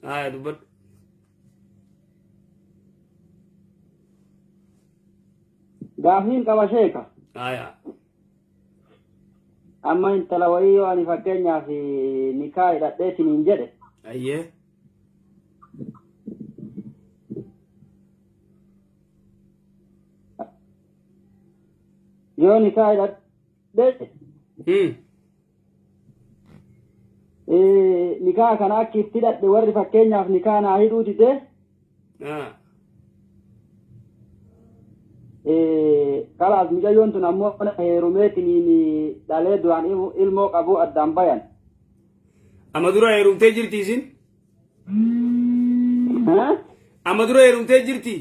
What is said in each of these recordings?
Haaya dubbadhu. Gaafiin qaba sheeka. Haaya. Amma intala wayii yoo ani fakkeenyaaf nikaa hidhadhee isiniin jedhe. Ayyee. Yoo nikaa hidhadhee Nikaa kana akki itti hidhadhe warri fakkeenyaaf nikaa naa hidhuu didee kalaas mucayyoon tun ammoo heerumeetiniin dhalee duraan ilmoo qabu addaan bayan. Amma dura heerumtee jirti isin? Amma dura heerumtee jirti?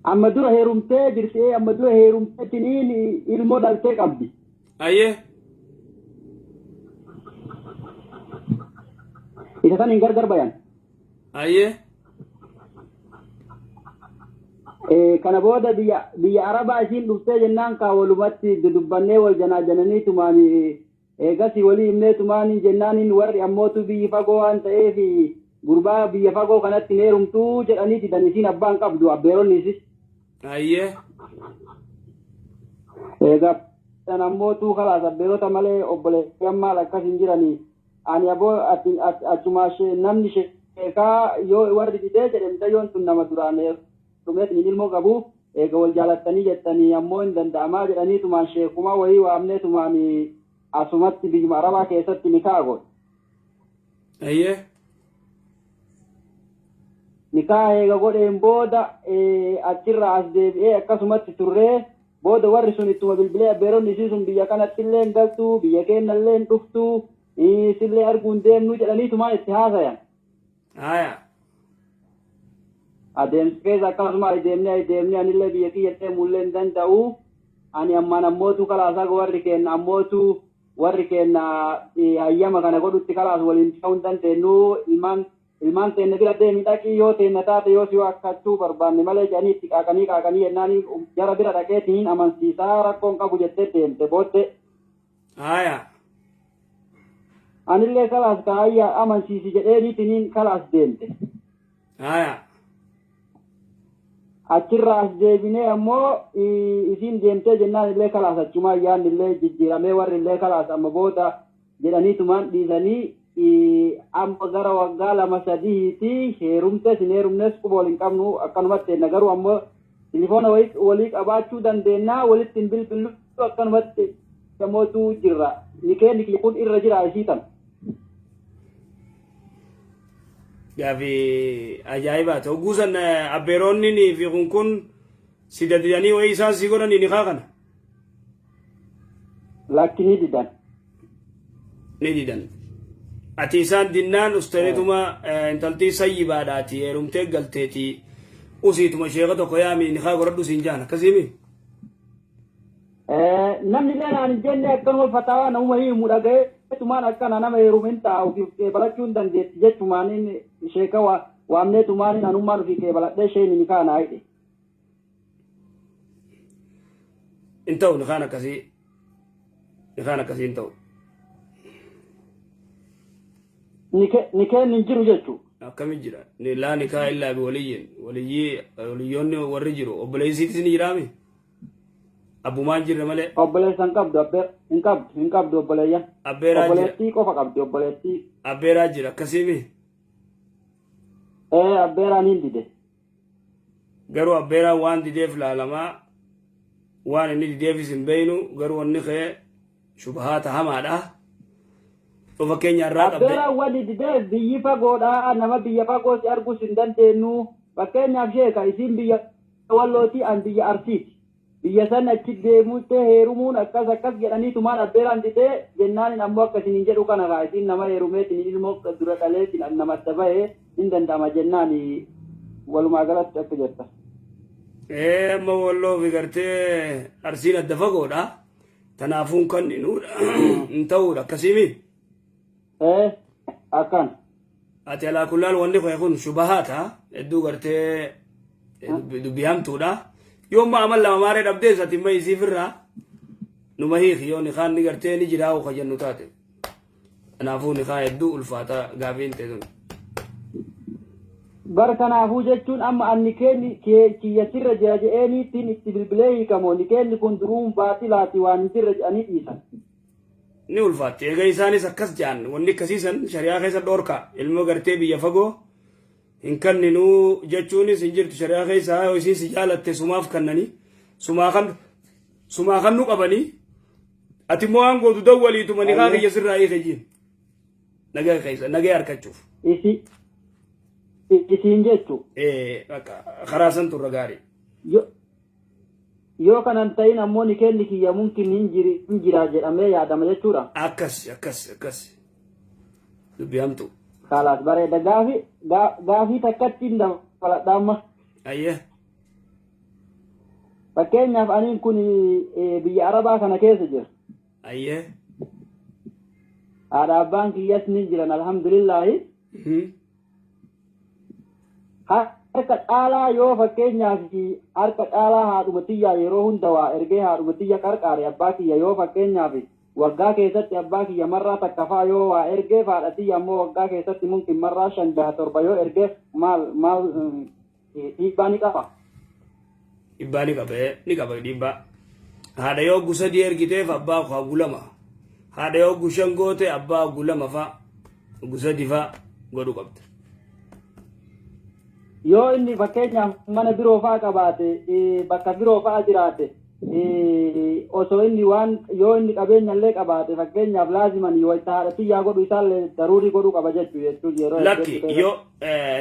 Amma dura heerumtee jirti amma dura heerumteetiniin ilmoo dhaltee qabdi. Ayyee. Isa saniin gargar bayan. Ayyee. Kana booda biyya biyya Arabaa isiin dhuftee jennaan kaa walumatti dudubbannee wal janaajananii tumaan eegasii walii himnee tumaan jennaaniin warri ammootu biyyi fagoo waan ta'eef gurbaa biyya fagoo kanatti hin heerumtuu jedhanii didan isiin abbaan qabdu abbeeronni isis. Ayyee. Egaa san ammootu kalaas abbeerota malee obboleeyyan maal akkas hin jiranii ani aboo achumaa namni sheekaa yoo warri didee jedhe mucayyoon tun nama duraan heerumeetiin ilmoo qabu eega wal jaalattanii jettanii ammoo hin danda'amaa jedhanii tumaan sheekuma wayii waamnee tumaan asumatti biyyuma arabaa keessatti nikaa godhe. Ayyee. Nikaa eega godheen booda achirraa as deebi'ee akkasumatti turree booda warri sun ittuma bilbilee abbeeronni isii sun biyya kanatti illee hin galtu biyya keenya illee hin dhuftu isillee arguu hin deemnu jedhanii tumaan itti haasayan. Haya. Adeemsa keessa akkasuma deemnee deemnee anillee biyya kiyya deemuullee hin danda'u. Ani ammaan ammootu kalaasaa warri kenna ammootu warri kenna hayyama kana godhutti kalaas waliin ta'uu hin dandeenyu ilmaan ilmaan teenna bira deemi dhaqii yoo teenna taate yoo si akkachuu barbaanne malee jedhanii itti qaaqanii qaaqanii jennaan jara bira dhaqeetiin amansiisaa rakkoon qabu jettee deemte booddee. Haya. Anillee kalaas kaayyaa amansiisi jedheeniitiniin kalaas deemte. Haya. Achirraa as deebinee ammoo isiin deemtee jennaan illee kalaas achumaa yaadni illee jijjiiramee warri illee kalaas amma booda jedhaniitumaan dhiisanii amma gara waggaa 2 3ti heerumtes hin heerumnes quba wal hin qabnu akkanumatti teenna garuu ammoo tilifoona walii qabaachuu dandeenya walitti hin bilbillu akkanumatti namootu jirra nikeenni kiyya kun irra jira isii tan. Gaafi ajaa'ibaati. Hogguu san abbeeroonni fi kun kun si dadidanii wayii isaan si godhanii nikaa kana. Lakki ni didan. Ni didan. Ati isaan dinnaan usteetuma intaltii sayyibaadhaati heerumtee galteeti usiituma sheeka tokko yaami nikaa godhadhu siin jaan akkasiimi. Namni illee naan hin jenne akkanuma fataawaa namuma himu dhaga'ee tumaan akkana nama heerume hin ta'a ofiif qeebalachuu hin dandeetti jechumaan sheeka waamnee tumaan anummaan ofii qeebaladhee isheen nikaa naa hidhe. Hin ta'u nikaan akkasii nikaan akkasii hin ta'u. Nikeen hin jiru jechuudha. Akkami jira? Laa nikaa illaa bi waliyyin waliyyii waliyyoonni warri jiru obboleessiitis ni jiraami? Abbumaan jirre malee. Obboleessa hin qabdu abbee hin qabdu hin qabdu obboleeyyan. Abbeeraa jira. Obboleettii qofa qabdi obboleettii. Abbeeraa jira akkasiimi. Ee abbeeraan hin dide. Garuu abbeeraan waan dideef laalamaa waan inni dideefis hin beeynu garuu wanni kee shubahaata hamaadha. Yoo fakkeenya irraa qabde. Abbeeraan wanni dideef biyyi fagoodha nama biyya fagoo si arguus hin dandeenyu. Fakkeenyaaf sheeka isiin biyya Wallooti an biyya Arsiiti. Biyya san achi deemuuttee heerumuun akkas akkas jedhaniitumaan abbeeraan didee jennaanin ammoo akka isiniin jedhu kana kaa isiin nama heerumeetiin ilmoo dura dhaleetiin nama adda bahe hin danda'ama jennaani walumaa galatti akka jetta. Ee amma Walloo fi gartee Arsiin adda fagoodha. Tanaafuun kan hin ta'uudha akkasiimi. Ee akkan. Ati alaa kullaan wanni kee kun shubahaata hedduu gartee dubbii hamtuudha. Yoo amma amal lama maaree dhabdees ati imma isiif irraa numa hiiki yoo nikaan ni gartee ni jiraa ka jennu taate. Kanaafuu nikaa hedduu ulfaata gaafiin ta'e sun. Bar kanaafuu jechuun amma anni keenni kiyya sirra jira je'eeniittiin itti bilbilee hiikamoo nikeenni kun duruun baatilaati waan hin jirre jedhanii dhiisan. Ni ulfaatti. Eega isaanis akkas ja'an wanni akkasii san shari'aa keessa dhoorka. Ilmoo gartee biyya fagoo hin kanninuu jechuunis hin jirtu shari'aa keessa yoo isiin si jaalatte sumaaf kannanii sumaa kan sumaa kannuu qabanii ati immoo waan gootu dawwaliituma nikaa kiyya sirraa hiike jiin. Nagaa keessa nagaa harkachuuf. Isi isiin jechu. Ee bakka karaa santu irra gaarii. Yo yoo kanan ta'in ammoo nikeenni kiyya mumkin hin jiri hin jira jedhamee yaadama jechuudha. Akkas akkas akkas. Dubbii hamtu. Kalaas bareeda gaafi gaafii takkatti hin dabaladha amma. Ayyee. Fakkeenyaaf aniin kun biyya Arabaa kana keessa jira. Ayyee. Haadha abbaan kiyyas ni jiran alhamdulillaahi. Harka caalaa yoo fakkeenyaaf harka caalaa haadhuma tiyyaa yeroo hunda waa ergee haadhuma tiyya qarqaare abbaa kiyya yoo fakkeenyaaf waggaa keessatti abbaa kiyya marraa takka faa yoo waa ergeef haadha tiyya ammoo waggaa keessatti mumkin marraa 5 6 7 yoo ergeef maal maal dhiibbaa ni qaba. Dhiibbaa ni qaba ni qaba dhiibbaa. Haadha yoo oggu sadii ergiteef abbaa oggu lama. Haadha yoo oggu shan goote abbaa oggu lama faa oggu sadi faa godhu qabda. Yoo inni fakkeenyaaf mana biroo faa qabaate bakka biroo faa jiraate osoo inni waan yoo inni qabeenya illee qabaate fakkeenyaaf laaziman yoo itti haadha tiyyaa godhu isaallee daruurii godhuu qaba jechuu jechuun yeroo Lakki yoo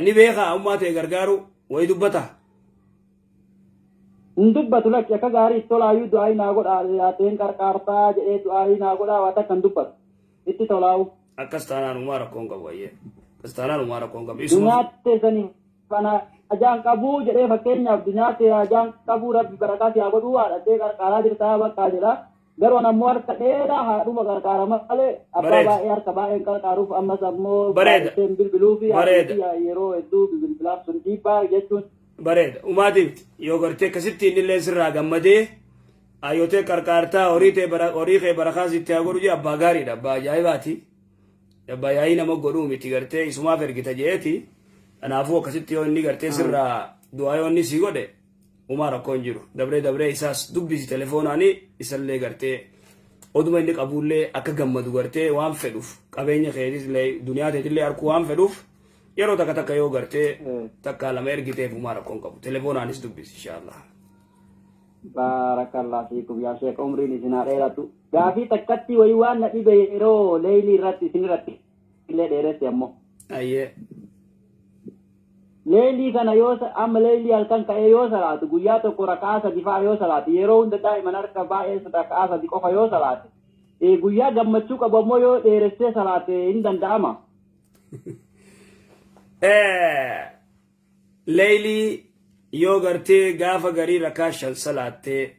ni beekaa ummaa ta'e gargaaru wayi dubbata. Hin dubbatu lakki akka gaarii itti tolaayyuu du'aayii naa godhaa ateen qarqaartaa jedhee du'aayii naa godhaa waa takka hin dubbatu itti tolaa'u. Akkas taanaan umaa rakkoon qabu ayyee. Akkas taanaan umaa rakkoon qabu. Isuma Dunyaa teessanii kana ajaan qabuu jedhee fakkeenyaaf dunyaa tee ajaan qabuu rabbi barakaa si haa godhuu haadha tee qarqaaraa jirtaa bakkaa jedha. Garuu an ammoo harka dheeraa haadhuma qarqaara malee abbaa Bareeda. baay'ee harka baay'een qarqaaruuf ammas ammoo Bareeda. baay'iseen bilbiluu fi Bareeda. haadha yeroo hedduu bilbilaaf sun dhiibbaa jechuun. Bareeda. Umaatiif yoo gartee akkasitti inni illee sirraa gammadee ayyotee qarqaartaa horii tee bara horii kee barakaa sitti haa godhu jee abbaa gaariidha abbaa ajaa'ibaati. Abbaa yaa'ii nama godhuu miti gartee isumaaf ergita jeeti. Kanaafuu akkasitti yoo inni gartee sirraa du'aa yoo inni sii godhe umaa rakkoo hin jiru. Dabree dabree isaas dubbisi telefoonaani isallee gartee oduma inni qabuullee akka gammadu gartee waan fedhuuf qabeenya keetillee duniyaa teetillee arkuu waan fedhuuf yeroo takka takka yoo gartee takkaa lama ergiteef umaa rakkoo hin qabu. Telefoonaanis dubbisi inshaallah. Baarakallah fiikum yaa sheek umriin isin haa dheeratu. Gaafii takkatti wayii waan na dhibe yeroo leeylii irratti isin irratti illee dheeresse ammoo. Ayyee. Leeylii kana yoo amma leeylii halkan ka'ee yoo salaatu guyyaa tokko raka'aa sadi fa'a yoo salaatu yeroo hunda daa'iman harka baay'ee raka'aa sadi qofa yoo salaate guyyaa gammachuu qabu ammoo yoo dheeressee salaate hin danda'ama. Leeylii yoo gartee gaafa garii rakaa shan salaattee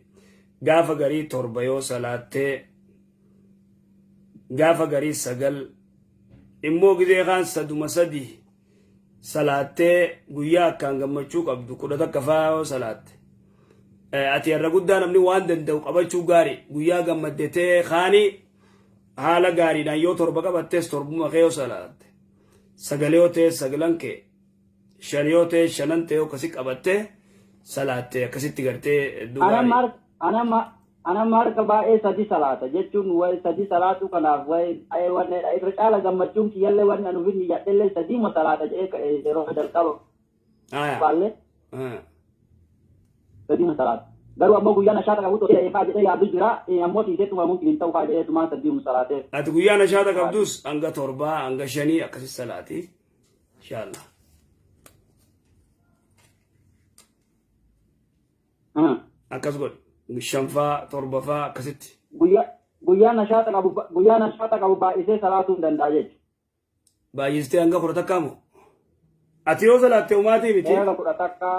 gaafa garii torba yoo salaattee gaafa garii sagal immoo gizee kaan saduma sadi salaattee guyyaa akkaan gammachuu qabdu kudha takka faa yoo salaatte ati irra guddaa namni waan danda'u qabachuu gaari guyyaa gammaddetee kaani haala gaariidhaan yoo torba qabattes torbuma kee yoo salaatte sagalee yoo ta'e sagalan kee shan yoo ta'e shanan ta'e akkasi qabatte salaatte akkasitti gartee hedduu gaarii. Anamma harka baay'ee sadi salaata jechuun wayi sadi salaatu kanaaf wayi baay'ee wanneedha irra caala gammachuun kiyyallee wanni ani ofin niyyadhellee sadiima salaata jedhee ka'e yeroo jalqaba baallee sadiima salaata. Garuu ammoo guyyaa nashaata qabu ta'ee faa jedhee yaadu jira ammoo dhiiseetuma mumkin hin ta'u faa jedheetumaan sadiima salaatee. Ati guyyaa nashaata qabdus hanga torbaa hanga shanii akkasi salaati. Inshallah. Akkas godhi. Shanfaa torbafaa akkasitti. Guyyaa guyyaa nashaata qabu guyyaa nashaata qabu baay'isee salaatuu hin danda'a jechuudha. Baay'istee hanga kudha takkaa moo? Ati yoo salaatte umaatii miti. Hanga kudha takkaa.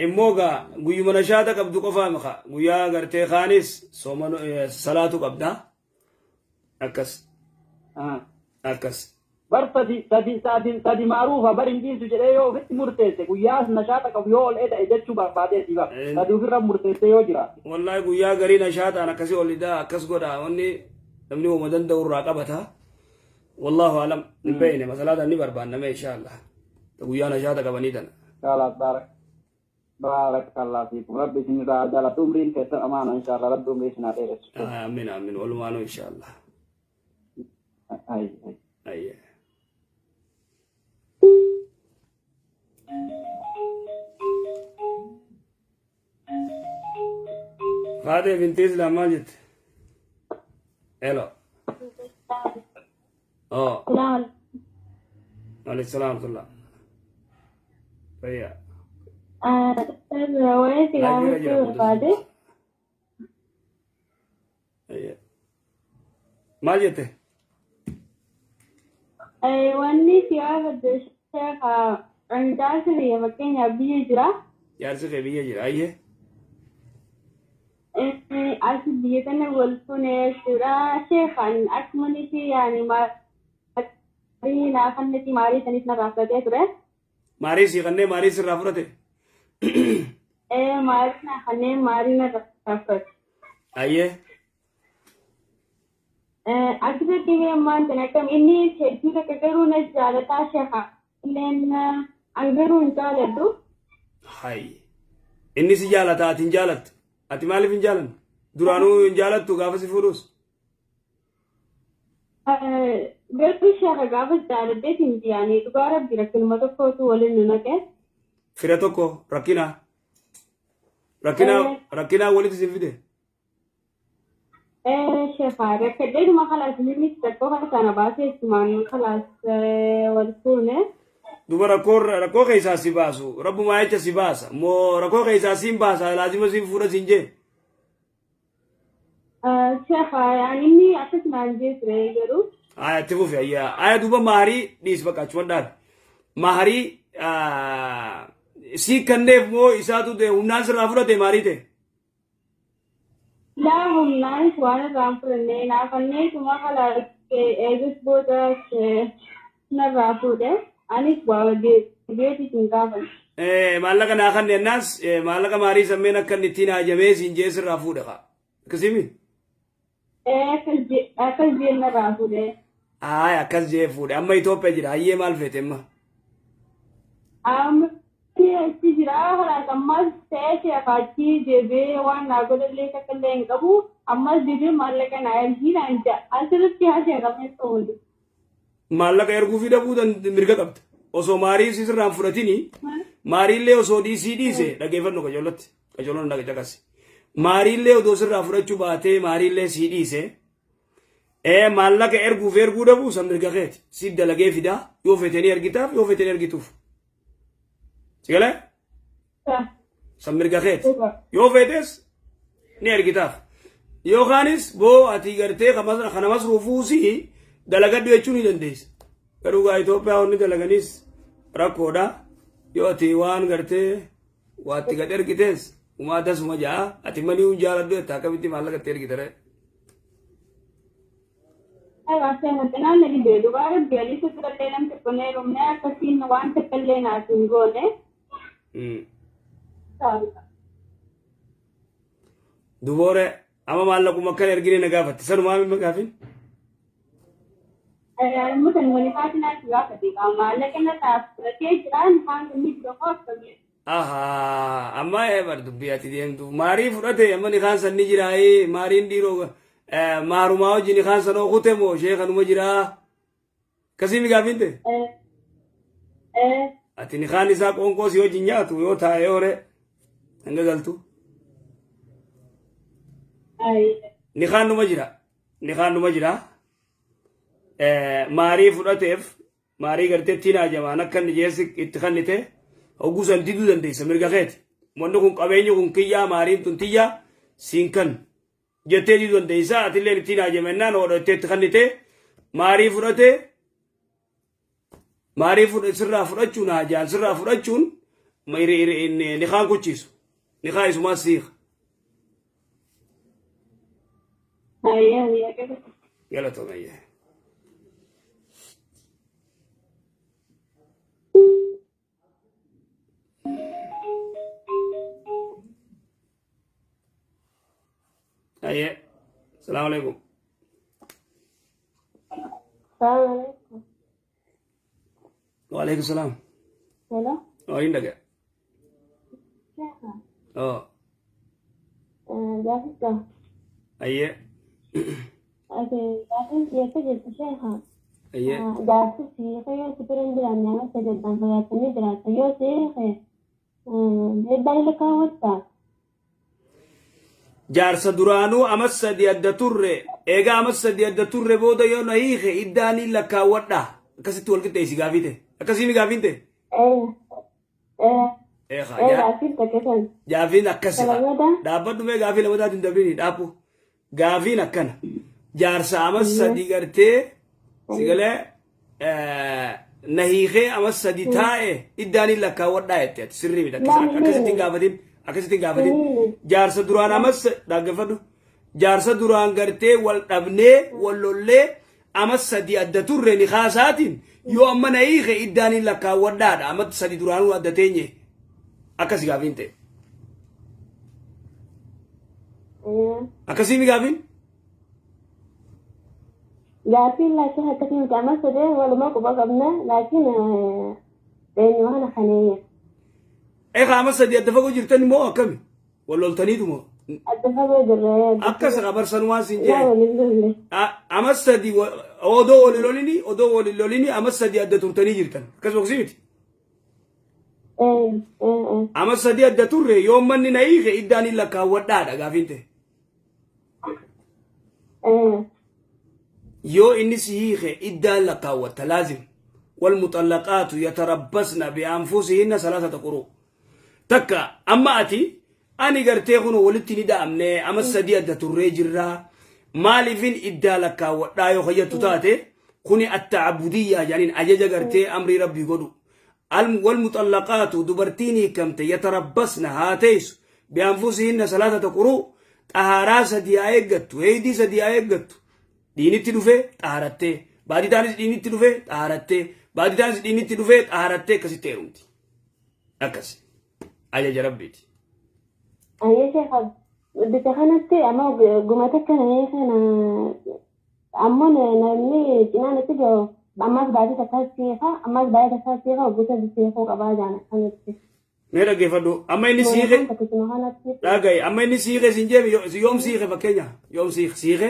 Immoo gaa guyyuma nashaata qabdu qofaa mika guyyaa gartee kaanis sooma salaatu qabda. Akkas. Akkas. Bar sadi sadi sadi sadi maaruufa bar hin dhiisu jedhee yoo ofitti murteesse guyyaa nashaata qabu yoo ol eda'e jechuu barbaadeeti bar. Sadi ofirra murteesse yoo jira. Wallahi guyyaa garii nashaataan akkasii ol idaa akkas godha wanni namni wama danda'u irraa qabata. Wallaahu alam hin beekne masalaa tan ni barbaanname insha Allah. Ta guyyaa nashaata qabanii tana. Kalaas, baarak baarakallah fiikum. Rabbi isin irraa haa jaalatu. Umriin keessan amaana inshallah. Rabbi umrii isin haa dheeressu. Amiin, amiin, walumaanuu insha Allah. Ay, ay. Ayye. Faatee binti Islaam maal jette? Hello. Oh, Salaam. Alayhi salaam wa rahmatullah. Fayyaa. Waa'ee si Laayivii irra jira gaafachuu booda. barbaade. Ayye. Maal jette? Wanni si gaafadhe sheekha, jaarsi biyya fakkeenyaaf biyya jira. Jaarsi kee biyya jira. Ayyee. As biyya tana wal fuune jechuudha. Sheekhaan akkuma fi yaani maarii naa kanneti maarii sanis narraa fudhatee ture. Maarii sii kannee maarii sirraa fudhate. Maarii naa kanneen maarii narraa fudhate. Ayyee. Asirratti ammaan tana akkam inni hedduu takka garuu na jaalataa sheekha. Illeen an garuu hin jaaladhu. Hay. Inni si jaalata, ati hin jaalattu. Ati maaliif hin jaalanne? Duraanuu hin jaalattu gaafa si fuudhus. Garuu sheekha, gaafa jaaladheetiin yaani dhugaa rabbi rakkinuma tokkotu waliin nu naqe. Fira tokko rakkina. Rakkina rakkinaa walitti si fide. Sheekha, rakkadheetuma kalaas inni rakkoo kana baasee istumaan kalaas wal fuune. Duba rakkoo rakkoo keessaa si baasu rabbumaa jecha si baasa moo rakkoo keessaa siin baasa laazima siin fuudha siin jee. Sheekha, yaani inni akkasumaan jee ture garuu. Aya, itti fufi. Ayyaa, aya, duba maarii dhiis, bakka achuma dhaabi. Maarii sii kanneef moo isaatu humnaan sirraa fudhate maarii ta'e? Laa, humnaanis waan irraa hin fudhanne, naafanneetuma kalaas eegus booda narraa fuudhe, anis waa deebi'eetis hin gaafanne. Maallaqa naa kanne ennaas maallaqa maarii sammeen akka inni ittiin haajamee siin jee sirraa fuudhe kaa. Akkasimi? Akkas jee narraa fuudhe. Ayi, akkas jee fuudhe. Amma Itoophiyaa jira. Hayyee, maal feete amma? Amma achi jira kalaas ammas ta'ee sheekha, achi deebi'ee waan naa godhallee takka illee hin qabu, ammas deebi'ee maallaqa naa ergii naan ja'a. Asirratti haa sheekhamee ta'uu. Maallaqa erguu fi dhabuu mirga qabda. Osoo maarii si sirraan fudhatini maariillee osoo dhiisii dhiise, dhageeffadhu qajeellotti qajeelloon dhaga caqasi. Maariillee odoo sirraa fudhachuu baatee maariillee sii dhiise, maallaqa erguuf erguu dhabuu san mirga keeti. Si dalagee fidaa, yoo feetanii ergitaaf, yoo feetanii ergituuf. Si galee? San mirga keeti. Yoo feetes ni ergitaaf. Yookaanis boo ati gartee kana masruufuusi dalagadhu jechuu ni dandeessa. Garuu gaa Itoophiyaa wanni dalaganis rakkoodha. Yoo ati waan gartee waatti gad ergites umaa tasuma ja'a, ati manii hun jaaladhu jetta, akkamitti maallaqa itti ergita ree? Xinaan na dhibee dhugaa rabbi, anis asirrallee nam tokko hin heerumne, akkasiin waan takka illee naaf hin goone. Duboore amma maallaquma akkan ergine na gaafatte sanumaa mimma gaafin? Immoo kan wani faatinaa si gaafate maallaqa narraa fudhatee jira, kaan inni jiru koo akkamii? Ahaa, amma bar dubbii ati deemtu maarii fudhate, amma ni kaan san ni jiraayee maariin dhiiroo maarumaa wajjin ni kaan sanoo kute moo ishee kanuma jiraa? Akkasii mi gaafiin ta'e? Ati ni kaan isaa qoonqoo si wajjin nyaatu yoo taa'e hoore hanga galtu. Ni kaan numa jira. Ni kaan numa jira. Maarii fudhateef maarii gartee ittiin hajamaan akka inni jeessi itti kannite hogguu san diduu dandeessa, mirga keeti. Wanni kun qabeenyi kun kiyyaa, maariin tun tiyyaa, siin kan jettee diduu dandeessa. Atillee ittiin hajamennaan hodhattee itti kannite maarii fudhate, maarii sirraa fudhachuun hajaan sirraa fudhachuun ni kaan kuchiisu ni kaan isumaa siika. Galatoomayya. Ayyee. Salaamu alaikum. Salaam alaikum. Waalaikum salaam. Hello. Oo, hin dhagaya. Sheekha. Oo. Gaafii qaba. Ayyee. Ati gaafii dhiyeessee jirtu sheekha. Ayyee. Jaarsi siikee yoo si bira hin jiraanne amma sajaddaan fagaatanii jiraata yoo siikee heddaan lakkaawwatta. Jaarsa duraanuu amas sadi adda turre eegaa amas sadi adda turre booda yoo na hiike iddaanii lakkaawwadha akkasitti wal qixxeessi gaafii ta'e akkasii mi gaafiin ta'e. Eegaa Gaafiin takka san. Gaafiin akkasi Lamada. dhaabbadhu mee gaafii lamadaatiin hin dabrini dhaabbu gaafiin akkana jaarsa amas sadi gartee sigalee na hiikee amas sadi taa'e iddaanii lakkaawwadhaa jette ati sirrii miti akkasitti hin gaafatin akkasitti hin gaafatin jaarsa duraan amas dhaggeeffadhu jaarsa duraan gartee wal dhabnee wal lollee amas sadi adda turre ni kaasaatiin yoo amma na hiike iddaanii lakkaawwadhaadha amma sadi duraanuu adda teenye akkasi gaafiin ta'e akkasii mi gaafiin Gaafiin laakiin akkasii miti amma sadee walumaa quba qabna laakiin eenyu kana kaneeyya. Egaa amma sadi adda fagoo jirtan immoo akkami wal loltaniitu moo Adda fagoo jirra. Akkas qabarsan waan sin Yaa jee waliin lolle. Amma sadi odoo walin lolini odoo walin lolini amma sadi adda turtanii jirtan akkasuma akkasii miti amma sadi adda turre yoo manni na hiike iddaan hin lakkaawwadhaadha gaafiin ta'e yoo inni si hiike iddaan lakkaawwatta laazim. والمطلقات يتربصن بأنفسهن ثلاثة قروء takka amma ati ani gartee kun walitti ni da'amne amma sadii adda turree jirraa maaliifin iddaa lakkaawwadhaa yoo fayyadtu taate kuni atta'abudiyyaa jedhaniin ajaja gartee amrii rabbii godhu. والمطلقات dubartiin hiikamte يتربصن haa teessu بأنفسهن ثلاثة قروء xahaaraa sadii haa eeggattu heeydii sadii haa eeggattu dhiinitti dhufee xahaarattee baadii taanis dhiinitti dhufee xahaarattee baadii taanis dhiinitti dhufee xahaarattee akkasitti heerumti akkas ajaja rabbiiti. Ayyee sheekha bita kanatti amma gumata kana kana ammoo namni cinaan itti jiru ammas baay'ee takkaas seeqa ammas baay'ee takkaas seeqa gosa seequu qabaa jaan akkanatti. Mee dhaggeeffadhu amma inni siiqe Takkisuma kanatti. Dhagaye amma inni siiqe sin jeeme yoom siiqe fakkeenya yoom siiqe siiqe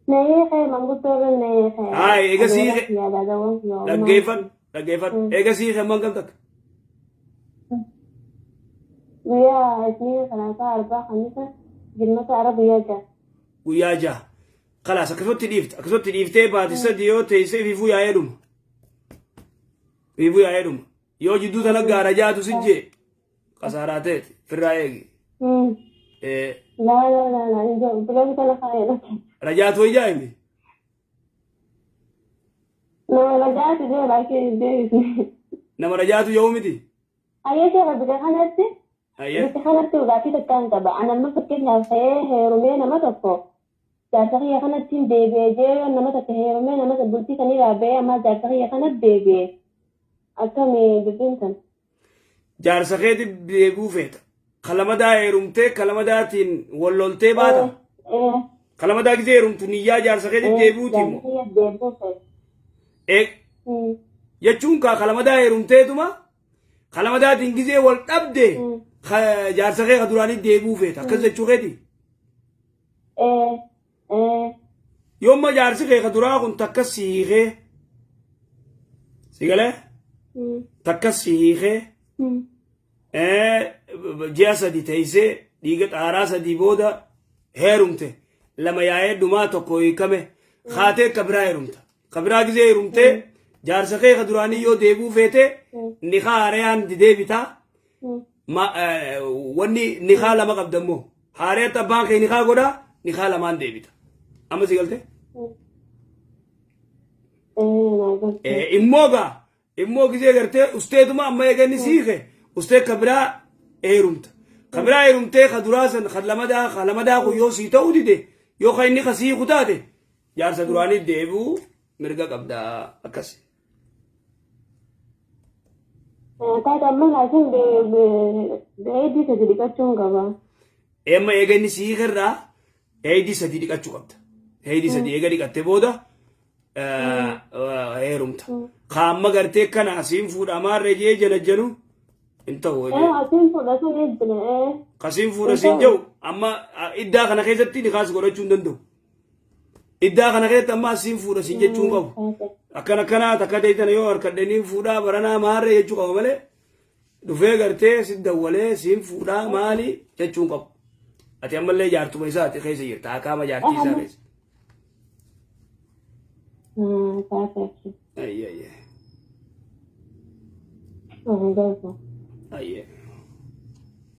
Na hiike manguddoo irra na hiike. Haay, eega siiqe. Yaadaawwan Dhaggeeffadhu dhaggeeffadhu eega siiqe amman kam takka Guyyaa Isniina Salaasaa Arbaa Khamiisa Jimmata Ara guyyaa 6. Guyyaa 6 kalaas akkasumatti dhiifta akkasumatti dhiiftee baati sadi yoo teessee fiifuu yaa'ee dhuma fiifuu yaa'ee dhuma yoo jidduu tana gaara jaatu si jee kasaaraa ta'eeti firraa eegi. Laa laa laa laa hin jiru biloon kana faayidatti. Rajaatu wayyaa himi. Nama rajaatu jee laakiin hin deebisne. Nama rajaatu yoo miti. Ayyee sheekha bika kanatti Ayyee. bika kanatti dhugaatii takka hin qaba. Ani amma fakkeenyaaf ta'ee heerumee nama tokko jaarsa kiyya kanatti hin deebi'ee jee yoo nama tokko heerumee nama bultii sanirraa ba'ee amma jaarsa kiyya kanatti deebi'e akkami dubbiin kan? Jaarsa keeti deebi'uu feeta. Kalamadaa heerumtee kalamadaatiin wal loltee baata. Kalamadaa gisee heerumtu niyyaa jaarsa keeti deebi'uuti Jaarsa immoo. kiyya deebi'uu feeta. Jechuun kaa kalamadaa heerumteetuma kalamadaatiin gisee wal dhabde jaarsa kee ka duraanii deebi'uu feeta. Akkas jechuu keeti. Yoomma jaarsi kee ka duraa kun takka si hiikee si galee takka si hiikee ji'a sadi teessee dhiiga xaaraa sadii booda heerumte lama yaa'ee dhumaa tokko hiikame kaatee ka biraa heerumta. Ka biraa gisee heerumtee jaarsa kee ka duraanii yoo deebi'uu feete nikaa haarayaan deebitaa. Wanni nikaa lama qabda immoo haarayatti abbaan kee nikaa godhaa nikaa lamaan deebita. Amma si galte? Naa galte. Immoo gaa immoo gisee gartee usteetuma amma eega inni siike ustee ka biraa heerumta. Ka biraa heerumtee ka duraa san ka lamadaa kun yoo sii ta'uu dide yoo ka inni ka siiku taate jaarsa duraanii deebi'uu mirga qabda akkas. Taate amma laakiin heeydii sadi dhiqachuun qaba. Amma eega inni siike irraa heeydii sadi dhiqachuu qabda. Heeydii sadi eega dhiqatte booda Heerumta. Kaamma gartee kana asiin fuudha maarree jee janajjanu hin ta'u hojii. Asiin fuudha sun hin. Kasiin fuudha siin jedhu amma iddaa kana keessatti nikaas godhachuu hin danda'u. Iddaa kana keessatti amma asiin fuudha siin jechuu hin qabu. Akkana akkanaa takka ta'e tana yoo harkadhanii fuudhaa baranaa maarree jechuu qaba malee dhufee gartee si dawwalee siin fuudhaa maali jechuu hin qabu. Ati ammallee jaartuma isaati keessa jirta, akaama jaartii isaa keessa. Ayyee ayyee. Ayyee.